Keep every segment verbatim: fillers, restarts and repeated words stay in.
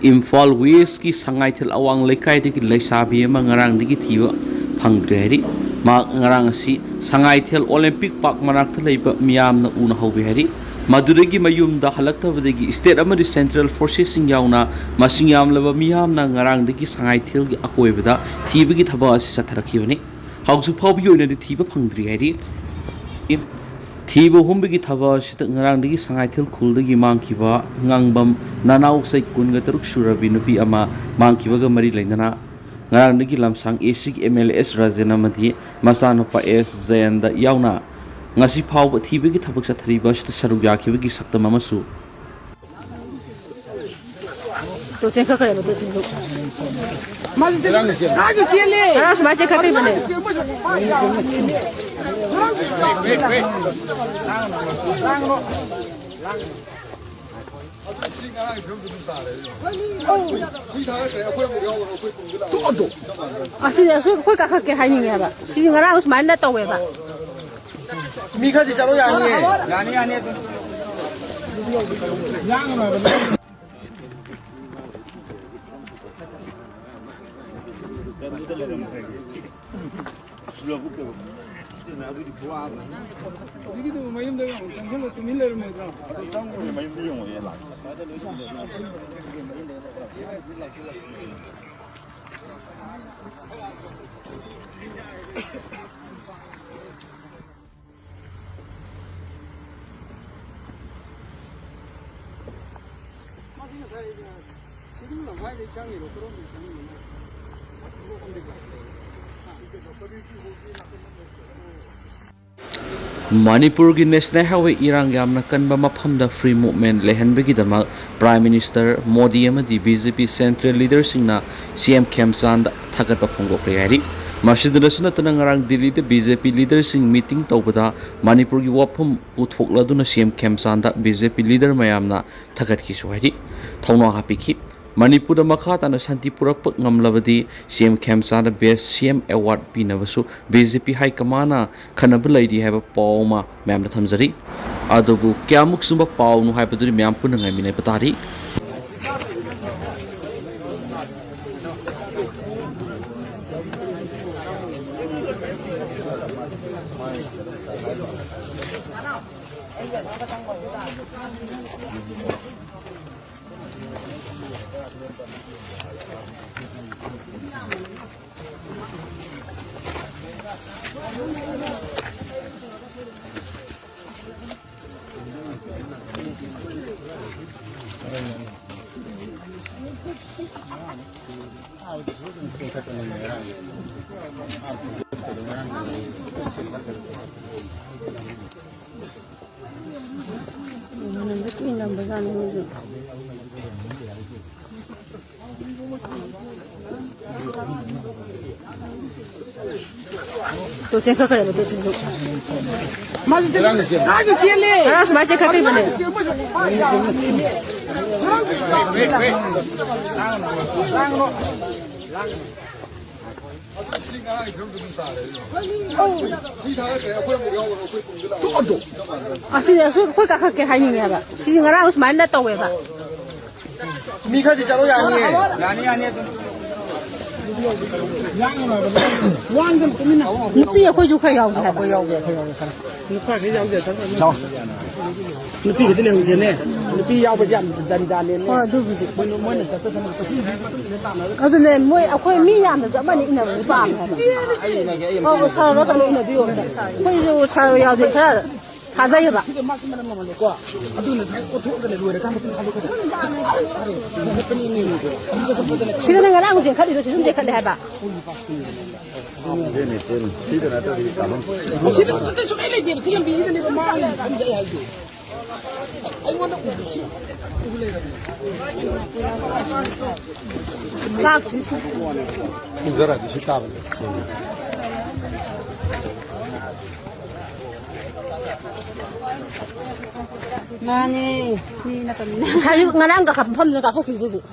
ꯏꯝꯐꯥꯜ ꯋꯦꯁꯀꯤ ꯁꯉꯥꯏꯊꯦꯜ ꯑꯋꯥꯡ ꯂꯩꯀꯥꯏꯗꯒꯤ ꯂꯩꯁꯥꯕꯤ ꯑꯃ ꯉꯔꯥꯡꯗꯒꯤ ꯊꯤꯕ ꯐꯪꯗ꯭ꯔꯦ ꯍꯥꯏꯔꯤ꯫ ꯃꯍꯥꯛ ꯉꯔꯥꯡ ꯑꯁꯤ ꯁꯉꯥꯏꯊꯦꯜ ꯑꯣꯂꯦꯝꯄꯤꯛ ꯄꯥꯔꯛ ꯃꯅꯥꯛꯇ ꯂꯩꯕ ꯃꯤꯌꯥꯝꯅ ꯎꯅꯍꯧꯋꯤ ꯍꯥꯏꯔꯤ꯫ ꯃꯗꯨꯗꯒꯤ ꯃꯌꯨꯝꯗ ꯍꯜꯂꯛꯇꯕꯗꯒꯤ ꯁ꯭ꯇꯦꯠ ꯑꯃꯗꯤ ꯁꯦꯟꯇ꯭ꯔꯦꯜ ꯐꯣꯔꯁꯦꯁꯁꯤꯡ ꯌꯥꯎꯅ ꯃꯁꯤꯡ ꯌꯥꯝꯂꯕ ꯃꯤꯌꯥꯝꯅ ꯉꯔꯥꯡꯗꯒꯤ ꯁꯉꯥꯏꯊꯦꯜꯒꯤ ꯑꯀꯣꯏꯕꯗ ꯊꯤꯕꯒꯤ ꯊꯕꯛ ꯑꯁꯤ ꯆꯠꯊꯔꯛꯈꯤꯕꯅꯤ꯫ ꯍꯧꯖꯤꯛ ꯐꯥꯎꯕꯒꯤ ꯑꯣꯏꯅꯗꯤ ꯊꯤꯕ ꯐꯪꯗ꯭ꯔꯤ ꯍꯥꯏꯔꯤ꯫ ꯊꯤꯕ ꯍꯨꯝꯕꯒꯤ ꯊꯕꯛ ꯑꯁꯤꯗ ꯉꯔꯥꯡꯗꯒꯤ ꯁꯉꯥꯏꯊꯦꯜ ꯈꯨꯜꯗꯒꯤ ꯃꯥꯡꯈꯤꯕ ꯉꯥꯡꯕꯝ ꯅꯅꯥꯎꯆꯩ ꯀꯨꯟꯒ ꯇꯔꯨꯛ ꯁꯨꯔꯕꯤ ꯅꯨꯄꯤ ꯑꯃ ꯃꯥꯡꯈꯤꯕꯒ ꯃꯔꯤ ꯂꯩꯅꯅ ꯉꯔꯥꯡꯗꯒꯤ ꯂꯝꯁꯥꯡ ꯑꯦꯁꯤꯒꯤ M L A S Rajen ꯑꯃꯗꯤ ꯃꯆꯥꯅꯨꯄꯥ ꯑꯦꯁ ꯖꯌꯟꯗ ꯌꯥꯎꯅ ꯉꯁꯤ ꯐꯥꯎꯕ ꯊꯤꯕꯒꯤ ꯊꯕꯛ ꯆꯠꯊꯔꯤꯕ ꯑꯁꯤꯗ ꯁꯔꯨꯛ ꯌꯥꯈꯤꯕꯒꯤ ꯁꯛꯇꯝ ꯑꯃꯁꯨ ꯇꯣ ꯆꯦꯟꯈꯠꯈ꯭ꯔꯦꯕ, ꯇꯣ ꯆꯦꯟꯈꯠ-, ꯃꯥꯁꯦ ꯆꯦꯟꯈꯠꯈ꯭ꯔꯦ꯫ ꯉꯔꯥꯡ ꯁꯨꯃꯥꯏꯅ ꯆꯦꯟꯈꯠꯈꯤꯕꯅꯦ꯫ ꯑꯁꯤꯗꯤ ꯑꯩꯈꯣꯏ, ꯑꯩꯈꯣꯏ ꯀꯥꯈꯠꯀꯦ ꯍꯥꯏꯅꯤꯡꯉꯦ ꯍꯥꯏꯕ꯫ ꯁꯤꯗꯤ ꯉꯔꯥꯡ ꯁꯨꯃꯥꯏꯅ ꯇꯧꯋꯦꯕ꯫ ꯃꯤ ꯈꯔꯗꯤ ꯆꯠꯂꯣ ꯌꯥꯅꯤꯌꯦ꯫ ꯌꯥꯅꯤ, ꯌꯥꯅꯤ ꯑꯗꯨꯝ꯫ ꯍꯧꯖꯤꯛꯀꯤꯗꯨ ꯃꯌꯨꯝꯗ ꯆꯪꯁꯤꯜꯂ ꯇꯨꯃꯤꯟ ꯂꯩꯔꯝꯃꯣꯏꯗ꯭ꯔꯣ? ꯑꯗꯨ ꯆꯪꯉꯨꯔꯦ, ꯃꯌꯨꯝꯗ ꯌꯦꯡꯉꯨꯔꯦ ꯂꯥꯛꯑꯦ꯫ ꯃꯥꯁꯤ ꯉꯁꯥꯏ ꯁꯤꯒꯨꯝ ꯂꯝꯈꯥꯏꯗꯩ ꯆꯪꯉꯤꯔꯣ? ꯀꯔꯣꯝꯗꯩ ꯆꯪꯉꯤꯅꯣ? ꯃꯅꯤꯄꯨꯔꯒꯤ ꯅꯦꯁꯅꯦꯜ ꯍꯥꯏꯋꯦ ꯏꯔꯥꯡ ꯌꯥꯝꯅ ꯀꯟꯕ ꯃꯐꯝꯗ ꯐ꯭ꯔꯤ ꯃꯨꯚꯃꯦꯟ ꯂꯩꯍꯟꯕꯒꯤꯗꯃꯛ ꯄ꯭ꯔꯥꯏꯝ ꯃꯤꯅꯤꯁꯇꯔ ꯃꯣꯗꯤ ꯑꯃꯗꯤ ꯕꯤ ꯖꯦ ꯄꯤ ꯁꯦꯟꯇ꯭ꯔꯦꯜ ꯂꯤꯗꯔꯁꯤꯡꯅ ꯁꯤ ꯑꯦꯝ ꯈꯦꯝꯆꯥꯟꯗ ꯊꯥꯒꯠꯄ ꯐꯣꯡꯗꯣꯛꯈ꯭ꯔꯦ ꯍꯥꯏꯔꯤ꯫ ꯃꯁꯤꯗ ꯅꯠꯇꯅ ꯉꯔꯥꯡ ꯗꯤꯜꯂꯤꯗ ꯕꯤ ꯖꯦ ꯄꯤ ꯂꯤꯗꯔꯁꯤꯡ ꯃꯤꯇꯤꯡ ꯇꯧꯕꯗ ꯃꯅꯤꯄꯨꯔꯒꯤ ꯋꯥꯐꯝ ꯄꯨꯊꯣꯛꯂꯗꯨꯅ ꯁꯤ ꯑꯦꯝ ꯈꯦꯝꯆꯥꯟꯗ ꯕꯤ ꯖꯦ ꯄꯤ ꯂꯤꯗꯔ ꯃꯌꯥꯝꯅ ꯊꯥꯒꯠꯈꯤꯁꯨ ꯍꯥꯏꯔꯤ꯫ ꯊꯧꯅꯥ ꯍꯥꯞꯄꯤꯈꯤ꯫ ꯃꯅꯤꯄꯨꯔꯗ ꯃꯈꯥ ꯇꯥꯅ ꯁꯥꯟꯇꯤ ꯄꯨꯔꯛꯄ ꯉꯝꯂꯕꯗꯤ ꯁꯤ ꯑꯦꯝ ꯈꯦꯝꯆꯥꯟꯗ ꯕꯦꯁ ꯁꯤ ꯑꯦꯝ ꯑꯦꯋꯥꯔꯗ ꯄꯤꯅꯕꯁꯨ ꯕꯤ ꯖꯦ ꯄꯤ ꯍꯥꯏ ꯀꯃꯥꯟꯅ ꯈꯟꯅꯕ ꯂꯩꯔꯤ ꯍꯥꯏꯕ ꯄꯥꯎ ꯑꯃ ꯃꯌꯥꯝꯗ ꯊꯝꯖꯔꯤ꯫ ꯑꯗꯨꯕꯨ ꯀꯌꯥꯃꯨꯛ ꯆꯨꯝꯕ ꯄꯥꯎꯅꯣ ꯍꯥꯏꯕꯗꯨꯗꯤ ꯃꯌꯥꯝ ꯄꯨꯟꯅ ꯉꯥꯏꯃꯤꯟꯅꯕ ꯇꯥꯔꯤ꯫ ꯃꯅꯝꯗꯤ ꯀꯨꯏꯅ ꯅꯝꯕꯖꯥꯠꯅꯤ ꯃꯣꯏꯁꯨ꯫ ꯇꯨ ꯆꯦꯟꯈꯠꯈ꯭ꯔꯦꯕ, ꯇꯨ ꯆꯦꯟꯈꯠ-, ꯃꯥꯁꯨ ꯆꯦꯟ-, ꯉꯔꯥꯡ ꯆꯦꯜꯂꯦ꯫ ꯉꯔꯥꯡ ꯁꯨꯃꯥꯏꯅ ꯆꯦꯟꯈꯠꯈꯤꯕꯅꯦ꯫ ꯑꯁꯤꯗꯤ ꯑꯩꯈꯣꯏ, ꯑꯩꯈꯣꯏ ꯀꯥꯈꯠꯀꯦ ꯍꯥꯏꯅꯤꯡꯉꯦ ꯍꯥꯏꯕ꯫ ꯁꯤꯗꯤ ꯉꯔꯥꯡ ꯁꯨꯃꯥꯏꯅ ꯇꯧꯋꯦꯕ꯫ ꯃꯤ ꯈꯔꯗꯤ ꯆꯠꯂꯣ ꯌꯥꯅꯤꯌꯦ꯫ ꯌꯥꯅꯤ, ꯌꯥꯅꯤ ꯑꯗꯨꯝ꯫ ꯅꯨꯄꯤ ꯑꯩꯈꯣꯏꯁꯨ ꯈꯔ ꯌꯥꯎꯒꯦ ꯍꯥꯏꯕ꯫ ꯑꯩꯈꯣꯏ ꯌꯥꯎꯒꯦ, ꯑꯩꯈꯣꯏ ꯌꯥꯎꯒꯦ ꯈꯔ꯫ ꯅꯨꯄꯥ ꯈꯔ ꯌꯥꯎꯒꯦ ꯈꯔ꯫ ꯅꯨꯄꯤ ꯈꯛꯇ ꯂꯩꯍꯧꯁꯦꯅꯦ꯫ ꯅꯨꯄꯤ ꯌꯥꯎꯕꯁꯦ ꯌꯥꯝ ꯖꯟꯖꯥꯅꯦꯅꯦ꯫ ꯍꯣꯏ, ꯑꯗꯨꯕꯨꯗꯤ꯫ ꯃꯣꯏꯅ, ꯃꯣꯏꯅ ꯆꯠꯆꯁꯅꯨ꯫ ꯑꯗꯨꯅꯦ, ꯃꯣꯏ, ꯑꯩꯈꯣꯏ ꯃꯤ ꯌꯥꯝꯅꯁꯨ ꯑꯃꯅꯤ ꯏꯟꯅꯕꯁꯨ ꯄꯥꯝꯃꯦ ꯍꯥꯏꯕ꯫ ꯑꯩ ꯏꯟꯅꯒꯦ, ꯑꯩ ꯑꯃ ꯑꯣ, ꯁꯥꯔ ꯀꯩꯅꯣ ꯏꯟꯅꯕꯤꯌꯣ ꯑꯝꯇ꯫ ꯑꯩꯈꯣꯏꯁꯨ ꯁꯥꯔ ꯌꯥꯎꯗꯦ ꯈꯔ ꯊꯥꯖꯩꯌꯦꯕ꯫ ꯁꯤꯗ ꯃꯥꯁꯨ ꯃꯅꯝ ꯅꯝꯍꯜꯂꯦꯀꯣ꯫ ꯑꯗꯨꯅ ꯊꯥꯏ ꯑꯣꯟꯊꯣꯛꯑꯒꯅꯦ ꯂꯣꯏꯔꯀꯥꯟꯗ ꯁꯨꯝ ꯊꯥꯗꯣꯛꯀꯗꯕ꯫ ꯁꯤꯗꯅ ꯉꯔꯥꯡ ꯆꯦꯟꯈꯠꯂꯤꯗꯣ ꯁꯤ ꯁꯨꯝ ꯆꯦꯟꯈꯠꯂꯦ ꯍꯥꯏꯕ꯫ ꯆꯦꯟꯅꯤ, ꯆꯦꯟꯅꯤ꯫ ꯁꯤꯗ ꯅꯠꯇ꯭ꯔꯗꯤ ꯀꯥꯐꯝ ꯁꯤꯗ ꯅꯠꯇꯦ, ꯁꯨꯡꯂꯩ ꯂꯩꯇꯦꯕ꯫ ꯁꯤ ꯂꯝꯕꯤꯁꯤꯗꯅꯦꯕ ꯃꯥ ꯍꯥꯏꯅ ꯈꯟꯖꯩ ꯍꯥꯏꯁꯦ꯫ ꯑꯩꯉꯣꯟꯗ ꯎꯕꯁꯤ ꯎ ꯂꯩꯔꯕꯅꯦ꯫ ꯂꯥꯛꯁꯤ꯫ ꯎꯖꯔꯗꯤ ꯁꯤ ꯇꯥꯕꯅꯦ꯫ ꯃꯥꯅꯦ꯫ ꯃꯤ ꯅꯠꯇꯕꯅꯤꯅ꯫ ꯉꯁꯥꯏ ꯉꯔꯥꯡ ꯀꯥꯈꯠꯄ ꯃꯐꯝꯗꯨꯗ ꯀꯥꯈꯠꯈꯤꯕꯁꯤ ꯍꯧꯖꯤꯛ꯫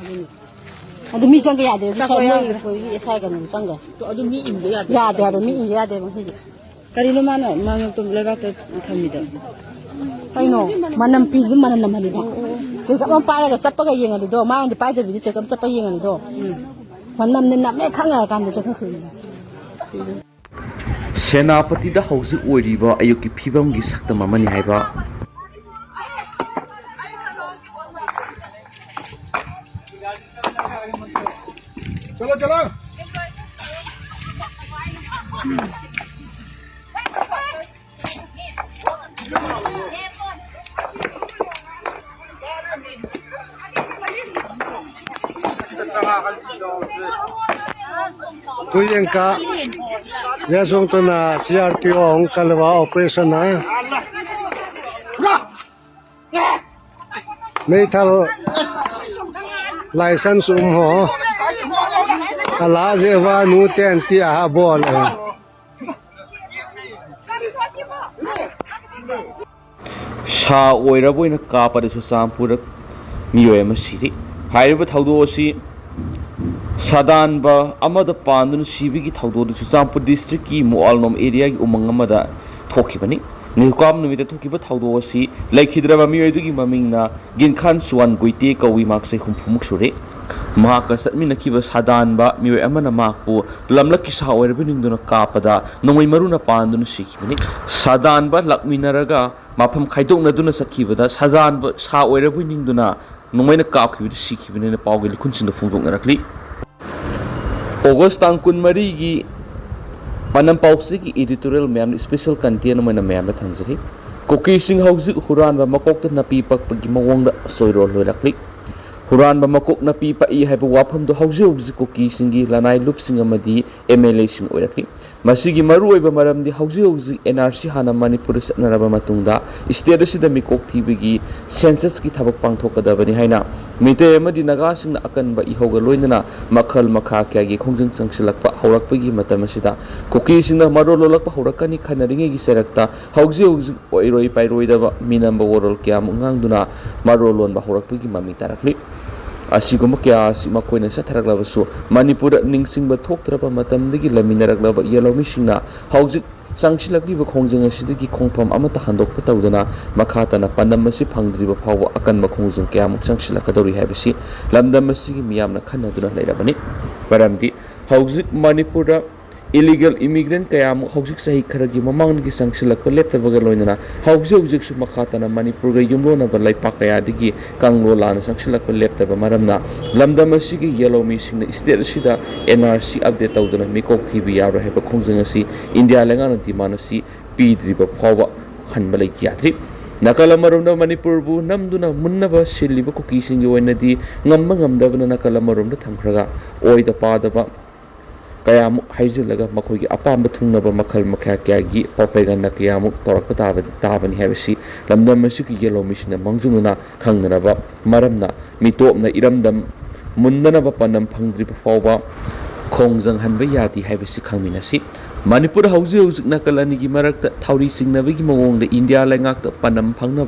ꯑꯗꯨ ꯃꯤ ꯆꯪꯒ ꯌꯥꯗꯦ꯫ ꯆꯪꯕ ꯃꯣꯏ ꯌꯥꯗ꯭ꯔꯦ꯫ ꯑꯩꯈꯣꯏꯒꯤ ꯏꯁꯥ ꯀꯩꯅꯣꯗ ꯆꯪꯒ꯫ ꯑꯗꯨ ꯃꯤ ꯏꯟꯕ ꯌꯥꯗꯦ꯫ ꯌꯥꯗꯦ ꯍꯥꯏꯕ, ꯃꯤ ꯏꯟꯕ ꯌꯥꯗꯦꯕ ꯉꯁꯤꯗꯤ꯫ ꯀꯔꯤꯅꯣ ꯃꯥꯅ, ꯃꯥꯅ ꯇꯨꯝ ꯂꯩꯕꯥꯛꯇ ꯊꯝꯃꯤꯗꯣ? ꯀꯩꯅꯣ? ꯃꯅꯝ ꯐꯤꯗꯨ ꯃꯅꯝ ꯅꯝꯍꯜꯂꯤꯗꯣ꯫ ꯆꯦꯒꯞ ꯑꯃ ꯄꯥꯏꯔꯒ ꯆꯠꯄꯒ ꯌꯦꯡꯍꯜꯂꯤꯗꯣ, ꯃꯥꯅꯗꯤ ꯄꯥꯏꯗꯕꯤꯗ ꯆꯦꯒꯞ ꯆꯠꯄ ꯌꯦꯡꯍꯜꯂꯤꯗꯣ꯫ ꯃꯅꯝꯅꯦ ꯅꯝꯃꯦ ꯈꯪꯉꯀꯥꯟꯗ ꯆꯠꯈ꯭ꯔꯤꯅꯦ꯫ ꯁꯦꯅꯥꯄꯇꯤꯗ ꯍꯧꯖꯤꯛ ꯑꯣꯏꯔꯤꯕ ꯑꯌꯨꯛꯀꯤ ꯐꯤꯕꯝꯒꯤ ꯁꯛꯇꯝ ꯑꯃꯅꯤ ꯍꯥꯏꯕ꯫ Tuyen ka yasung tuna C R P O hong kalwa operation na. Meithal license um ho. Ala jeva nu ten ti a bol. ꯁꯥ ꯑꯣꯏꯔꯕ ꯑꯣꯏꯅ ꯀꯥꯞꯄꯗ ꯆꯨꯔꯆꯥꯟꯄꯨꯔꯗ ꯃꯤꯑꯣꯏ ꯑꯃ ꯁꯤꯔꯤ꯫ ꯍꯥꯏꯔꯤꯕ ꯊꯧꯗꯣꯛ ꯑꯁꯤ ꯁꯥꯗꯥꯟꯕ ꯑꯃꯗ ꯄꯥꯟꯗꯨꯅ ꯁꯤꯕꯒꯤ ꯊꯧꯗꯣꯛ ꯑꯗꯨ ꯆꯨꯔꯆꯥꯟꯄꯨꯔ ꯗꯤꯁꯇ꯭ꯔꯤꯛꯀꯤ ꯃꯨꯑꯥꯜꯂꯣꯝ ꯑꯦꯔꯤꯌꯥꯒꯤ ꯎꯃꯪ ꯑꯃꯗ ꯊꯣꯛꯈꯤꯕꯅꯤ꯫ ꯅꯤꯡꯊꯧꯀꯥꯕ ꯅꯨꯃꯤꯠꯇ ꯊꯣꯛꯈꯤꯕ ꯊꯧꯗꯣꯛ ꯑꯁꯤ ꯂꯩꯈꯤꯗ꯭ꯔꯕ ꯃꯤꯑꯣꯏ ꯑꯗꯨꯒꯤ ꯃꯃꯤꯡꯅ ꯒꯤꯟꯈꯥꯟ ꯁꯨꯋꯥꯟ ꯒꯨꯏꯇꯦ ꯀꯧꯏ꯫ ꯃꯍꯥꯛ ꯆꯍꯤ ꯍꯨꯝꯐꯨꯃꯨꯛ ꯁꯨꯔꯦ꯫ ꯃꯍꯥꯛꯀ ꯆꯠꯃꯤꯟꯅꯈꯤꯕ ꯁꯥꯗꯥꯟꯕ ꯃꯤꯑꯣꯏ ꯑꯃꯅ ꯃꯍꯥꯛꯄꯨ ꯂꯝꯂꯛꯀꯤ ꯁꯥ ꯑꯣꯏꯔꯕ ꯅꯤꯡꯗꯨꯅ ꯀꯥꯞꯄꯗ ꯅꯣꯡꯃꯩ ꯃꯔꯨꯅ ꯄꯥꯟꯗꯨꯅ ꯁꯤꯈꯤꯕꯅꯤ꯫ ꯁꯥꯗꯥꯟꯕ ꯂꯥꯛꯃꯤꯟꯅꯔꯒ ꯃꯐꯝ ꯈꯥꯏꯗꯣꯛꯅꯗꯨꯅ ꯆꯠꯈꯤꯕꯗ ꯁꯥꯗꯥꯟꯕ ꯁꯥ ꯑꯣꯏꯔꯕꯣꯏ ꯅꯤꯡꯗꯨꯅ ꯅꯣꯡꯃꯩꯅ ꯀꯥꯞꯈꯤꯕꯗ ꯁꯤꯈꯤꯕꯅꯦꯅ ꯄꯥꯎꯒꯤ ꯂꯤꯈꯨꯟꯁꯤꯡꯗ ꯐꯣꯡꯗꯣꯛꯅꯔꯛꯂꯤ꯫ ꯑꯣꯒꯁ ꯇꯥꯡ ꯀꯨꯟꯃꯔꯤꯒꯤ ꯄꯥꯟꯗꯝ ꯄꯥꯎꯆꯦꯒꯤ editorial ꯃꯌꯥꯝꯅ special content ꯑꯃ ꯑꯣꯏꯅ ꯃꯌꯥꯝꯗ ꯊꯝꯖꯔꯤ꯫ ꯀꯨꯀꯤꯁꯤꯡ ꯍꯧꯖꯤꯛ ꯍꯨꯔꯥꯟꯕ ꯃꯀꯣꯛꯇ ꯅꯥꯄꯤ ꯄꯛꯄꯒꯤ ꯃꯑꯣꯡꯗ ꯆꯣꯏꯔꯣꯜ ꯂꯣꯏꯔꯛꯂꯤ꯫ ꯍꯨꯔꯥꯟꯕ ꯃꯀꯣꯛ ꯅꯥꯄꯤ ꯄꯛꯏ ꯍꯥꯏꯕ ꯋꯥꯐꯝꯗꯨ ꯍꯧꯖꯤꯛ ꯍꯧꯖꯤꯛ ꯀꯨꯀꯤꯁꯤꯡꯒꯤ ꯂꯅꯥꯏ ꯂꯨꯞꯁꯤꯡ ꯑꯃꯗꯤ M L A ꯁꯤꯡ ꯑꯣꯏꯔꯛꯂꯤ꯫ ꯃꯁꯤꯒꯤ ꯃꯔꯨꯑꯣꯏꯕ ꯃꯔꯝꯗꯤ ꯍꯧꯖꯤꯛ ꯍꯧꯖꯤꯛ N R C ꯍꯥꯟꯅ ꯃꯅꯤꯄꯨꯔꯗ ꯆꯠꯅꯔꯕ ꯃꯇꯨꯡꯗ state ꯑꯁꯤꯗ ꯃꯤꯀꯣꯛ ꯊꯤꯕꯒꯤ census ꯀꯤ ꯊꯕꯛ ꯄꯥꯡꯊꯣꯛꯀꯗꯕꯅꯤ ꯍꯥꯏꯅ ꯃꯤꯇꯩ ꯑꯃꯗꯤ ꯅꯥꯒꯥꯁꯤꯡꯅ ꯑꯀꯟꯕ ꯏꯍꯧꯒ ꯂꯣꯏꯅꯅ ꯃꯈꯜ ꯃꯈꯥ ꯀꯌꯥꯒꯤ ꯈꯣꯡꯖꯪ ꯆꯪꯁꯤꯜꯂꯛꯄ ꯍꯧꯔꯛꯄꯒꯤ ꯃꯇꯝ ꯑꯁꯤꯗ ꯀꯨꯀꯤꯁꯤꯡꯅ ꯃꯔꯣꯜ ꯂꯣꯜꯂꯛꯄ ꯍꯧꯔꯛꯀꯅꯤ ꯈꯟꯅꯔꯤꯉꯩꯒꯤ ꯆꯩꯔꯛꯇ ꯍꯧꯖꯤꯛ ꯍꯧꯖꯤꯛ ꯑꯣꯏꯔꯣꯏ ꯄꯥꯏꯔꯣꯏꯗꯕ ꯃꯤꯅꯝꯕ ꯋꯥꯔꯣꯜ ꯀꯌꯥ ꯑꯃ ꯉꯥꯡꯗꯨꯅ ꯃꯔꯣꯜ ꯂꯣꯟꯕ ꯍꯧꯔꯛꯄꯒꯤ ꯃꯃꯤ ꯇꯥꯔꯛꯂꯤ꯫ ꯑꯁꯤꯒꯨꯝꯕ ꯀꯌꯥ ꯑꯁꯤ ꯃꯈꯣꯏꯅ ꯆꯠꯊꯔꯛꯂꯕꯁꯨ, ꯃꯅꯤꯄꯨꯔꯗ ꯅꯤꯡꯁꯤꯡꯕ ꯊꯣꯛꯇ꯭ꯔꯕ ꯃꯇꯝꯗꯒꯤ ꯂꯩꯃꯤꯟꯅꯔꯛꯂꯕ ꯌꯦꯜꯍꯧꯃꯤꯁꯤꯡꯅ ꯍꯧꯖꯤꯛ ꯆꯪꯁꯤꯜꯂꯛꯂꯤꯕ ꯈꯣꯡꯖꯪ ꯑꯁꯤꯗꯒꯤ ꯈꯣꯡꯐꯝ ꯑꯃꯠꯇ ꯍꯟꯗꯣꯛꯄ ꯇꯧꯗꯅ, ꯃꯈꯥ ꯇꯥꯅ ꯄꯥꯟꯗꯝ ꯑꯁꯤ ꯐꯪꯗ꯭ꯔꯤꯕ ꯐꯥꯎꯕ ꯑꯀꯟꯕ ꯈꯣꯡꯖꯪ ꯀꯌꯥꯃꯨꯛ ꯆꯪꯁꯤꯜꯂꯛꯀꯗꯧꯔꯤ ꯍꯥꯏꯕꯁꯤ ꯂꯝꯗꯝ ꯑꯁꯤꯒꯤ ꯃꯤꯌꯥꯝꯅ ꯈꯟꯅꯗꯨꯅ ꯂꯩꯔꯕꯅꯤ꯫ ꯃꯔꯝꯗꯤ ꯍꯧꯖꯤꯛ ꯃꯅꯤꯄꯨꯔꯗ ꯏꯂꯤꯒꯦꯜ ꯏꯃꯤꯒ꯭ꯔꯦꯟ ꯀꯌꯥꯃꯨꯛ ꯍꯧꯖꯤꯛ ꯆꯍꯤ ꯈꯔꯒꯤ ꯃꯃꯥꯡꯗꯒꯤ ꯆꯪꯁꯤꯜꯂꯛꯄ ꯂꯦꯞꯇꯕꯒ ꯂꯣꯏꯅꯅ, ꯍꯧꯖꯤꯛ ꯍꯧꯖꯤꯛꯁꯨ ꯃꯈꯥ ꯇꯥꯅ ꯃꯅꯤꯄꯨꯔꯒ ꯌꯨꯝꯂꯣꯟꯅꯕ ꯂꯩꯄꯥꯛ ꯀꯌꯥꯗꯒꯤ ꯀꯥꯡꯂꯣ ꯂꯥꯟꯅ ꯆꯪꯁꯤꯜꯂꯛꯄ ꯂꯦꯞꯇꯕ ꯃꯔꯝꯅ, ꯂꯝꯗꯝ ꯑꯁꯤꯒꯤ ꯌꯦꯜꯍꯧꯃꯤꯁꯤꯡꯅ ꯁ꯭ꯇꯦꯠ ꯑꯁꯤꯗ ꯑꯦꯟ ꯑꯥꯔ ꯁꯤ ꯑꯞꯗꯦꯠ ꯇꯧꯗꯨꯅ ꯃꯤꯀꯣꯛ ꯊꯤꯕ ꯌꯥꯔꯣꯏ ꯍꯥꯏꯕ ꯈꯣꯡꯖꯪ ꯑꯁꯤ ꯏꯟꯗꯤꯌꯥ ꯂꯩꯉꯥꯛꯅ ꯗꯤꯃꯥꯟ ꯑꯁꯤ ꯄꯤꯗ꯭ꯔꯤꯕ ꯐꯥꯎꯕ ꯍꯟꯕ ꯂꯩ ꯌꯥꯗ꯭ꯔꯤ꯫ ꯅꯥꯀꯜ ꯑꯃꯔꯣꯝꯗ ꯃꯅꯤꯄꯨꯔꯕꯨ ꯅꯝꯗꯨꯅ ꯃꯨꯟꯅꯕ ꯁꯤꯜꯂꯤꯕ ꯀꯨꯀꯤꯁꯤꯡꯒꯤ ꯑꯣꯏꯅꯗꯤ ꯉꯝꯕ ꯉꯝꯗꯕꯅ ꯅꯥꯀꯜ ꯑꯃꯔꯣꯝꯗ ꯊꯝꯈ꯭ꯔꯒ, ꯑꯣꯏꯗ ꯄꯥꯗꯕ ꯀꯌꯥꯃꯨꯛ ꯍꯩꯖꯤꯜꯂꯒ ꯃꯈꯣꯏꯒꯤ ꯑꯄꯥꯝꯕ ꯊꯨꯡꯅꯕ ꯃꯈꯜ ꯃꯈꯥ ꯀꯌꯥꯒꯤ ꯄ꯭ꯔꯣꯄꯦꯒꯟꯗꯥ ꯀꯌꯥꯃꯨꯛ ꯇꯧꯔꯛꯄ ꯇꯥꯕ-, ꯇꯥꯕꯅꯤ ꯍꯥꯏꯕꯁꯤ ꯂꯝꯗꯝ ꯑꯁꯤꯒꯤ ꯌꯦꯜꯍꯧꯃꯤꯁꯤꯡꯅ ꯃꯥꯡꯖꯧꯅꯅ ꯈꯪꯅꯅꯕ ꯃꯔꯝꯅ, ꯃꯤꯇꯣꯞꯅ ꯏꯔꯝꯗꯝ ꯃꯨꯟꯗꯅꯕ ꯄꯥꯟꯗꯝ ꯐꯪꯗ꯭ꯔꯤꯕ ꯐꯥꯎꯕ ꯈꯣꯡꯖꯪ ꯍꯟꯕ ꯌꯥꯗꯦ ꯍꯥꯏꯕꯁꯤ ꯈꯪꯃꯤꯟꯅꯁꯤ꯫ ꯃꯅꯤꯄꯨꯔ ꯍꯧꯖꯤꯛ ꯍꯧꯖꯤꯛ ꯅꯥꯀꯜ ꯑꯅꯤꯒꯤ ꯃꯔꯛꯇ ꯊꯧꯔꯤ ꯆꯤꯡꯅꯕꯒꯤ ꯃꯑꯣꯡꯗ ꯏꯟꯗꯤꯌꯥ ꯂꯩꯉꯥꯛꯇ ꯄꯥꯟꯗꯝ ꯐꯪꯅꯕ